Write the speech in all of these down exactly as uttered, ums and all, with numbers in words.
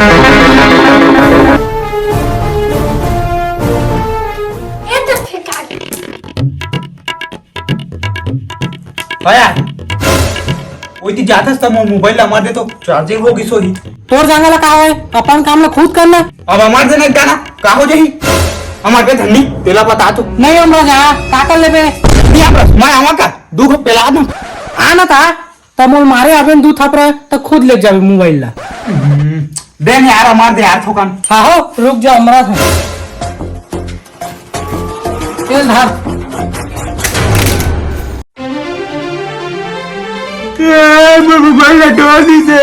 ए तो फेंका दे। हाँ यार, ओती जाथस त मोर मोबाइल ला मार दे तो चार्जिंग हो गिस होही। तोर जाना ला का होय, अपन काम ला खुद करना। अब हमार से नहीं जाना, का हो जाही? हमार के धन्नी, तेला बता तू। नहीं, हम जा, का कर लेबे? नहीं, अब मैं आवा का? दू घो पेला दूं। आ ना ता, त मोल मारे आबे न दू थपरा, त खुद ले जाबे मोबाइल ला। हम्म, दे न यार, हमार दे यार थोकन। हाँ हो, रुक जा, हमरा था। तेल धर। ए, मैं मोबाइल हटवा दी से।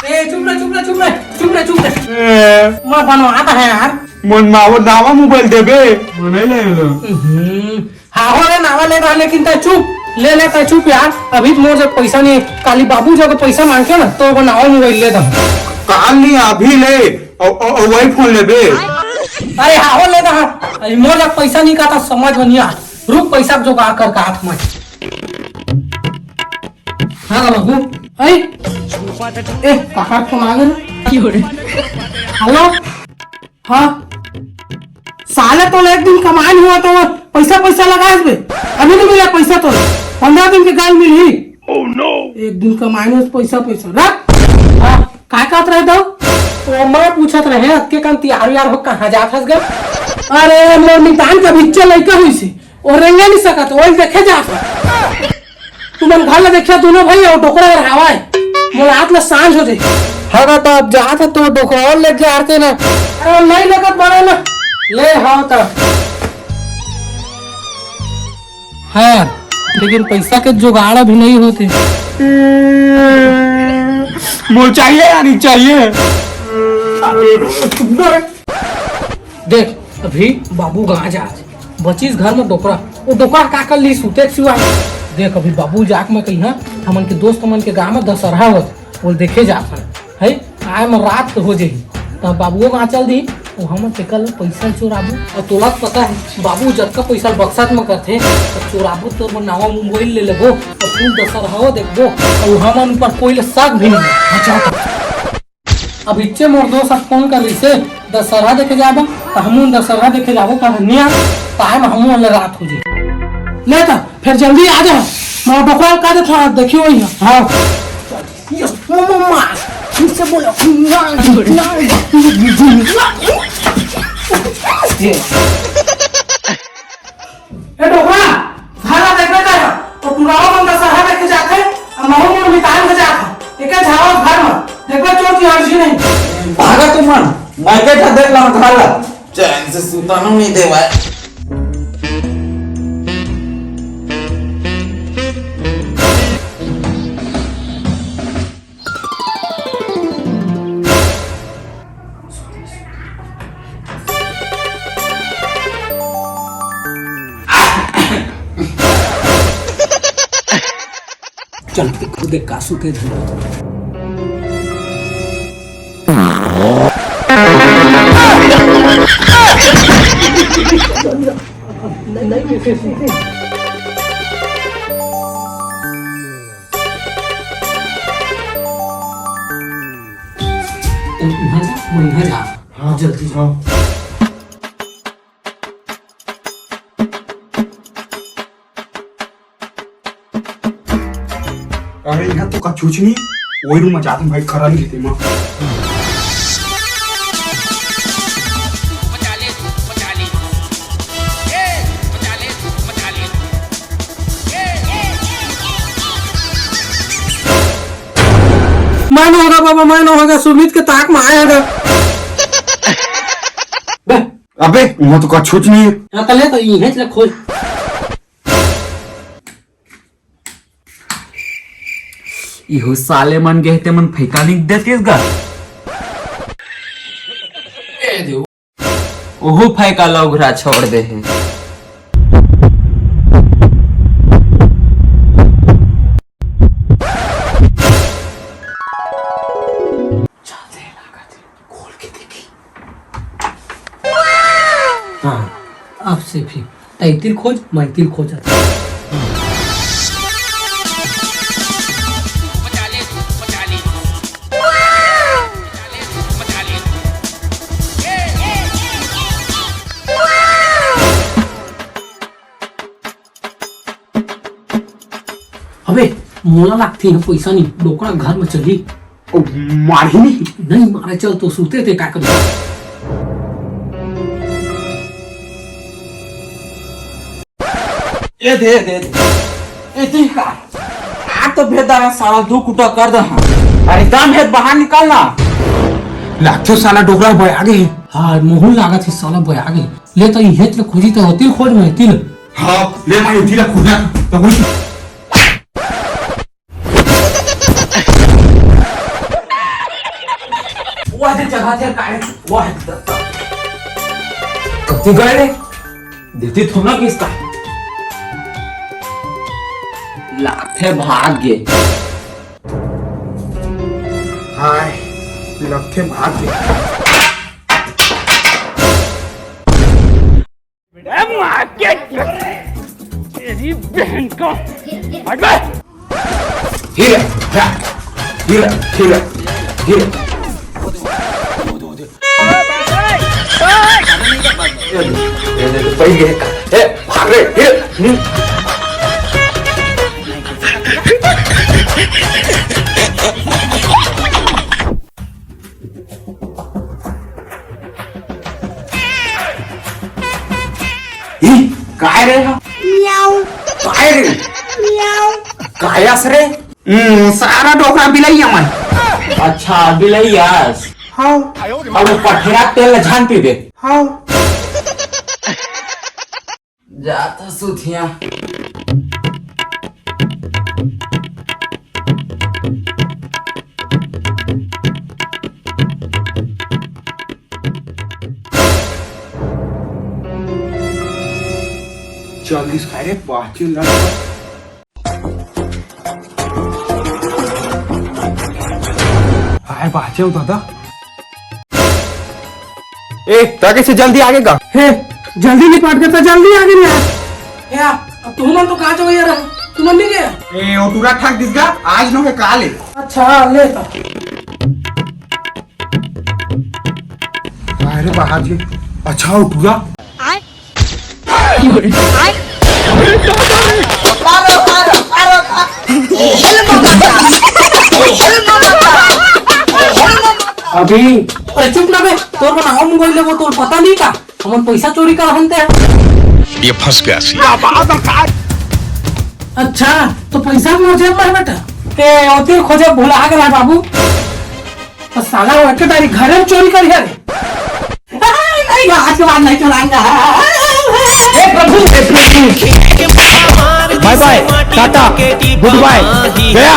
ए, चुप रह, चुप रह, चुप रह, चुप रह, चुप रह। ए। मैं बनवाता है यार। मोर मावो नावा मोबाइल देबे। मने ले लो। हम्म। हाँ हो रे, नावा ले रहा, लेकिन तै चुप। ले ले, तै चुप यार। अभी तो मोर जब पैसा नहीं, काली बाबू जब पैसा मांगते ना, तो वो नावा मोबाइल ले दे। काल नहीं, अभी ले। औ, औ, औ, वही फोन लेबे। अरे हाँ हो, ले दे। अरे मोर जब पैसा नहीं कहता, समझ में नहीं आ। रुक, पैसा के जुगाड़ कर का हाथ में। हाँ बाबू। ऐ, ए, काका फोन आ गया। हेलो। हाँ। साले तो एक दिन कमाई हुआ तो पैसा, पैसा लगा बे। अभी नहीं मिला पैसा तो। पंद्रह दिन के गाल मिली। Oh no! एक दिन कमाई हुआ पैसा, पैसा रख। हाँ, का कहत रहे दो? ओ, मैं पूछत रहे, अतके कन तियार यार हो, कहाँ जात हस गा? अरे, मोर मितान का बिच्चे लइका हुई से। ओ रेंगे नहीं सकत, ओल देखे जात। तुमन घर ला देखिया दोनों भाई, और डोकरा अगर हवाए, मोला हाथ ला सांझ हो जाए। हाँ ना, तो अब जात है तो डोकरा और ले जा आरते ना। अरे नहीं लगत बड़ा ना। ले हाँ तो। है, लेकिन पैसा के जुगाड़ अभी नहीं होते। मोल चाहिए या नहीं चाहिए? देख, अभी बाबू गाँव जा, बचिस घर में डोकरा। वो डोकरा का कर ली सूते के सिवाय? देख, अभी बाबू जाके मैं कही ना, हमन के दोस्त मन के गाँव में दशहरा होत, वो देखे जात हन। है, आए में रात तो हो जाही, तब बाबूओ गाँव चल दी। वो हमन तेकर ले पैसा चोराबू। और तोला तो पता है, बाबू जतका पैसा बक्सत में करथे, तो चोराबू तो वो नवा मोबाइल ले लेबो, और फुल दशहरा हो देखबो, और हमन ऊपर कोई ले शक भी नहीं। अच्छा, तो अब इच्चे मोर दोस्त अब फोन कर रही से, दशहरा देखे जाबो, तो हमू दशहरा देखे जाबो, पर नहीं आ, तो आए में हमू वाले रात हो जाए। ले तो, फिर जल्दी आ जा, मैं डोकरा का दे थोड़ा देखियो ही है। हाँ। यस, मम्मा, फिर से बोलो। ये। ए डोकरा, घर आ देखबे कर, तो टुरावा मन दशहरा देखे जाथे, आ महू मोर मितान के जाथे, एके झावा घर में, देखबे चोर की अर्जी नहीं। भागा तुमन, मैं के था देख ला घर ला, चैन से सुता नहीं देवाय। चल, खुदे का सुते धन। तब इहाँ जा, मैं इहाँ जा। हाँ, जल्दी जाओ। अरे, इहाँ तो कछुच नहीं, वही रूम में जाते भाई, खरा नहीं देते माँ। मैं न होगा बाबा, मैं न होगा, सुमित के ताक में आया था। बे, अबे, वहाँ तो कछुच नहीं है। हाँ, तले तो ये है, चला खोल। इहो साले मन गए ते मन फेंका नहीं देते गा। ओहू फेंका लौघरा छोड़ दे है। खोल के देखी। हाँ, अब से फिर तैतिर खोज, मैतिर खोज। अबे, मोला लागथे, इहाँ पइसा नहीं, डोकरा घर में चली। ओ, मारही नहीं? नहीं मारे, चल तो सूते ते का करी। ए दे, दे, दे। ए, तू का? आ तो भेदा है, साला दू कुटा कर दे। हाँ। अरे, दम है, बाहर निकल ना। लागथे साला डोकरा बया गे। हाँ, मोहू लागत हे साला बया गे। ले तो इहे तो खोजी तो होती खोज में तिल। हाँ, ले मैं तिल खोजना। तो बोल। वाह, दे जगह थे, काय? वाह, दे। कत्ती गए रे? देती थोड़ा किस्ता। लागथे भाग गे। हाय, लगथे भाग गे। ए, मार के तेरी बहन का। हट बे। हीरे, हीरे, हीरे, हीरे। ए, ए, ए, ए, भाग रे, हीरे। हम्म। ई, काय रे हा? म्याऊ। काय रे? म्याऊ। कायस रे? हम्म, सारा डोकरा बिलैया मन। अच्छा, बिलैयास। हाँ। अब वो पठेरा तेल ला झान पी दे। हाँ। जाता सुथिया। चल दिस खाए रे, बाहचे लग। हाय, बाहचे हो दादा। ए, त कैसे जल्दी आगे का? हे, जल्दी निपट के त जल्दी आगे रे यार। ए, अब तुमन तो कहाँ जाओ यार? तुमन नहीं गया? ए, ओ टूरा ठाक दिस गा, आज नो है काले। अच्छा, ले तो। अरे बाहर जी, अच्छा हो टूरा। अभी अरे चुप ना बे, तोर बनाओ मोबाइल ले वो तोर पता नहीं का, हमन पैसा चोरी कर हनते। ये फंस गया सी। अच्छा, तो पैसा मोर जेब में है बेटा। ते ओतिर खोजे भुला गया बाबू। तो साला वो एक तारीख घर में चोरी कर है। नहीं, आज के बाद नहीं चलाएंगे। हे प्रभु, हे प्रभु। बाय बाय, टाटा, गुड बाय, गया।